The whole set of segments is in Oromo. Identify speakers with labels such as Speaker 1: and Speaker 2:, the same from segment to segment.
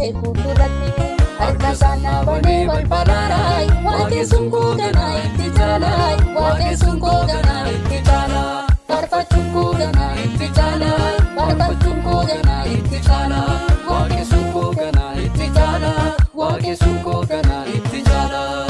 Speaker 1: dabarsee fuulduratti. Harka isaan dhaabanee balbalaaraay, waaqessuun koo ganaa itti caalaay, waaqessuun koo ganaa itti caalaa. Faarfachuun koo ganaa itti caalaa, faarfachuun koo ganaa itti caalaa.
Speaker 2: Waaqessuun koo ganaa itti caalaa, waaqessuun koo ganaa itti caalaa.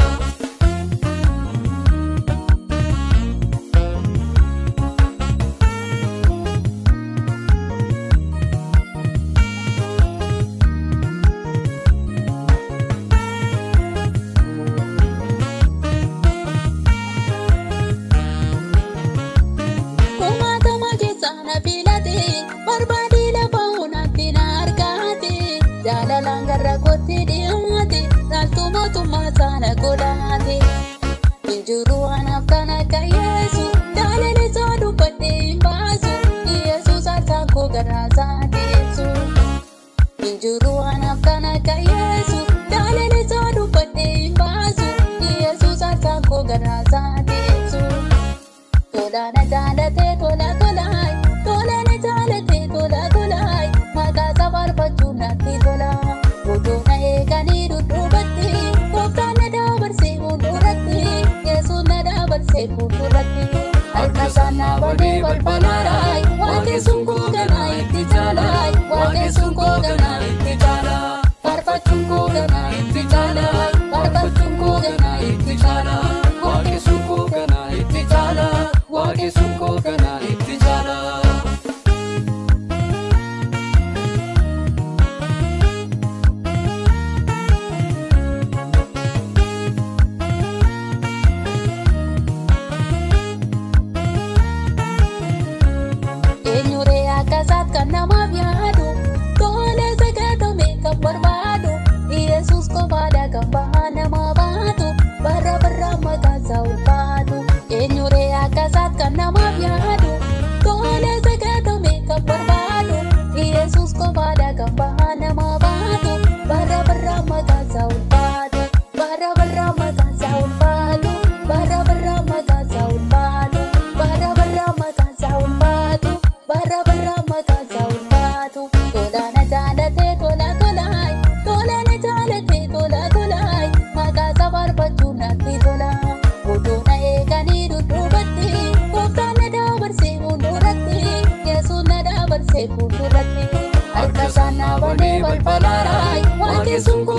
Speaker 1: Kumaatama keessa na filate, barbaadee lafa onaatti na argate. Jaalalaan gara kootti dhiyaate, laaltuu mootummaa sana godhaate. Injiru anaaf kan akka Yesuus, jaalala isaa dubbadhee hin baasu. Yesuus aarsaan koo garaa isaa deessu. Injiru anaaf kan akka Yesuus, jaalala isaa dubbadhee hin baasu. Yesuus aarsaan koo garaa isaa deessu. Tola na jaalate tola tolaay, tola na jaalate tola tolaay, maqaa isaa faarfachuun natti tola. Utuu na eeganii dudduubatti, gooftaan na dabarsee fuulduratti, Yesuus na dabarsee fuulduratti. Harka isaan dhaabanee balbalaaraay, waaqessuun koo ganaa itti caalaay, waaqessuun koo ganaa itti caalaa. Faarfachuun koo ganaa itti caalaa, faarfachuun koo ganaa itti caalaa.
Speaker 2: Waaqessuun koo ganaa itti caalaa, waaqessuun koo ganaa itti caalaa.
Speaker 1: Eenyuree akka isaat kan namaaf yaadu, tola isa gatame kan barbaadu, Yesuus qofaadha kan bahaa nama baatu, bara baraan maqaan isaa ulfaatu. Eenyuree akka isaat kan namaaf yaadu, tola isa gatame kan barbaadu, Yesuus qofaadha kan bahaa nama baatu, bara baraan maqaan isaa ulfaatu. Bara baraan maqaan isaa ulfaatu, bara baraan maqaan isaa ulfaatu, bara baraan maqaan isaa ulfaatu. Bara bara maqaan isaa ulfaatu. Tola na jaalate tola tolaay, tola na jaalate tola tolaay, maqaa isaa faarfachuun natti tola. Utuu na eeganii dudduubatti, gooftaan na dabarsee fuulduratti, Yesuus na dabarsee fuulduratti. Harka isaan dhaabanee balbalaaraay, waaqessuun koo